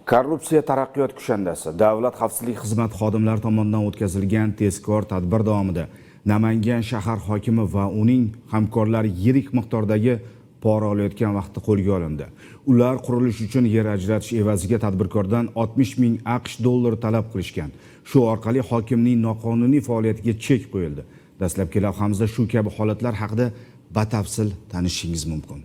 Korrupsiya taraqqiyot kushandasi. Davlat xavfsizlik xizmati xodimlari tomonidan o'tkazilgan tezkor tadbir davomida Namangan shahar hokimi va uning hamkorlari yirik miqdordagi pora olayotgan vaqtda qo'lga olindi. Ular qurilish uchun yer ajratish evaziga tadbirkordan 60 ming AQSh dollari talab qilishgan. Shu orqali hokimning noqonuniy faoliyatiga chek qo'yildi. Dastlabki lavhamizda shu kabi holatlar haqida batafsil tanishishingiz mumkin.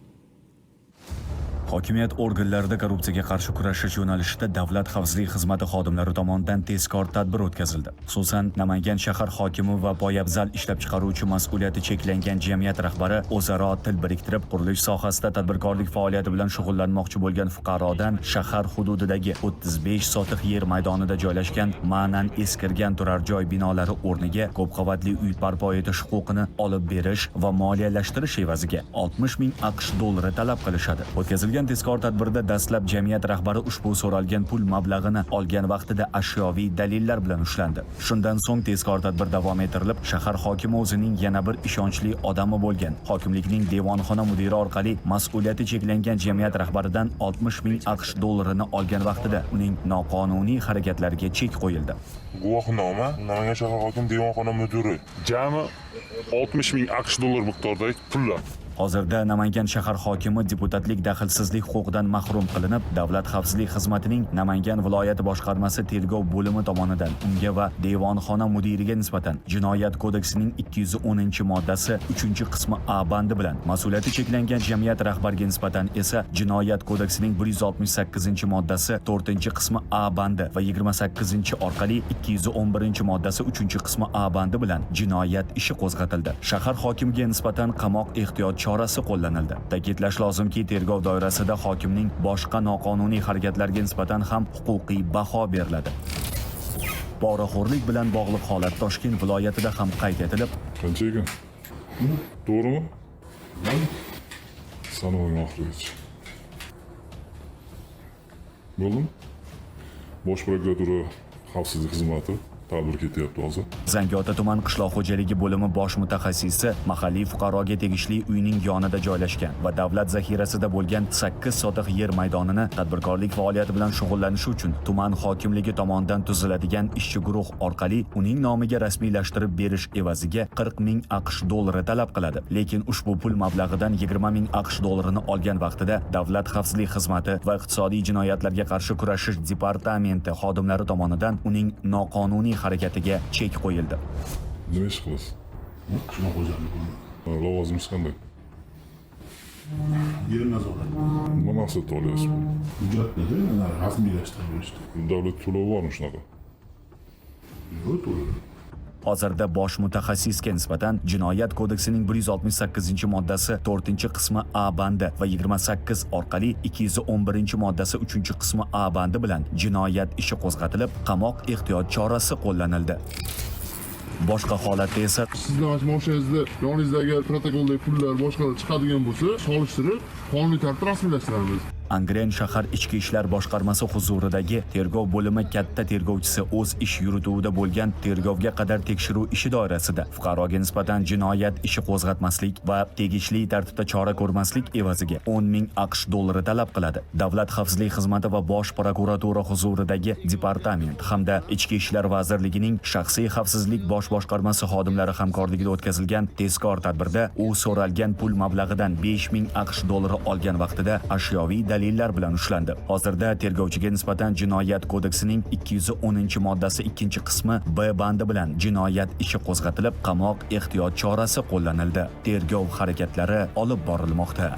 Hokimiyat organlarida korrupsiyaga qarshi kurashish yo'nalishida Davlat xavfsizlik xizmati xodimlari tomonidan tezkor tadbir o'tkazildi. Xususan, Namangan shahar hokimi va poyabzal ishlab chiqaruvchi mas'uliyati cheklangan jamiyat rahbari o'zaro til biriktirib, qurilish sohasida tadbirkorlik faoliyati bilan shug'ullanmoqchi bo'lgan fuqarodan shahar hududidagi 35 sotix yer maydonida joylashgan ma'nan eskirgan turar joy binolari o'rniga ko'p qavatli uy barpo etish huquqini olib berish va moliyalashtirish evaziga 60 ming AQSh dollari talab qilishadi. O'tkazilgan tezkor tadbirda dastlab jamiyat rahbari ushbu so'ralgan pul mablag'ini olgan vaqtida ashyoviy dalillar bilan ushlandi. Shundan so'ng tezkor tadbir davom ettirilib, shahar hokimi o'zining yana bir ishonchli odami bo'lgan hokimlikning devonxona mudiri orqali mas'uliyati cheklangan jamiyat rahbaridan 60 ming AQSh dollarini olgan vaqtida uning noqonuniy harakatlariga chek qo'yildi. Guvohnoma: Namangan shahar hokimi, devonxona mudiri. Jami 60 ming AQSh dollar miqdoridagi pullar. Hozirda Namangan shahar hokimi deputatlik daxlsizlik huquqidan mahrum qilinib, Davlat xavfsizlik xizmatining Namangan viloyati boshqarmasi tergov bo'limi tomonidan unga va devonxona mudiriga nisbatan Jinoyat kodeksining 210-moddasi 3-qismi A bandi bilan, mas'uliyati cheklangan jamiyat rahbariga nisbatan esa Jinoyat kodeksining 168-moddasi 4-qismi A bandi va 28 orqali 211-moddasi 3-qismi A bandi bilan jinoyat ishi qo'zg'atildi. Shahar hokimiga nisbatan qamoq ehtiyot chorasi qo'llanildi. Ta'kidlash lozimki, tergov doirasida hokimning boshqa noqonuniy harakatlariga nisbatan ham huquqiy baho beriladi. Poraxo'rlik bilan bog'liq holat Toshkent viloyatida ham qayd etilib, Qancha ekan? To'g'rimi? Sanamang oxirigacha. Bo'ldimi? Bosh prokuratura, xavfsizlik xizmati, tadbir ketyapti hozir. Zangiota tuman qishloq xo'jaligi bo'limi bosh mutaxassisi mahalliy fuqaroga tegishli uyning yonida joylashgan va davlat zaxirasida bo'lgan 8 sotix yer maydonini tadbirkorlik faoliyati bilan shug'ullanishi uchun tuman hokimligi tomonidan tuziladigan ishchi guruh orqali uning nomiga rasmiylashtirib berish evaziga 40 ming AQSh dollari talab qiladi. Lekin ushbu pul mablag'idan 20 ming AQSh dollarini olgan vaqtida Davlat xavfsizlik xizmati va iqtisodiy jinoyatlarga qarshi kurashish departamenti xodimlari tomonidan uning noqonuniy harakatiga chek qo'yildi. Nima ish qilasiz? Qishloq xo'jaligi. Lavozimingiz qanday? Yer nazorat. Nima maqsadda olyapsiz pul? Hujjatlarda rasmiylashtirib berishdi. Davlat to'lovi bormi shunaqa? Yo'q, to'g'ri. Hozirda bosh mutaxassisga nisbatan Jinoyat kodeksining 168-moddasi 4-qismi A bandi va 28 orqali 211-moddasi 3-qismi A bandi bilan jinoyat ishi qo'zg'atilib, qamoq ehtiyot chorasi qo'llanildi. Boshqa holatda esa Sizni mana shu moshinangizda yoningizdagi protokoldagi pullar, boshqalar chiqadigan bo'lsa, solishtirib, qonuniy tartibda rasmiylashtiramiz. Angren shahar ichki ishlar boshqarmasi huzuridagi tergov bo'limi katta tergovchisi o'z ish yurituvida bo'lgan tergovga qadar tekshiruv ishi doirasida fuqaroga nisbatan jinoyat ishi qo'zg'atmaslik va tegishli tartibda chora ko'rmaslik evaziga 10 ming AQSh dollari talab qiladi. Davlat xavfsizlik xizmati va Bosh prokuratura huzuridagi departament hamda Ichki ishlar vazirligining shaxsiy xavfsizlik bosh boshqarmasi xodimlari hamkorligida o'tkazilgan tezkor tadbirda u so'ralgan pul mablag'idan 5 ming AQSh dollari olgan vaqtida ashyoviy dalillar bilan ushlandi. Hozirda tergovchiga nisbatan Jinoyat kodeksining 210-moddasi 2-qismi B bandi bilan jinoyat ishi qo'zg'atilib, qamoq ehtiyot chorasi qo'llanildi. Tergov harakatlari olib borilmoqda.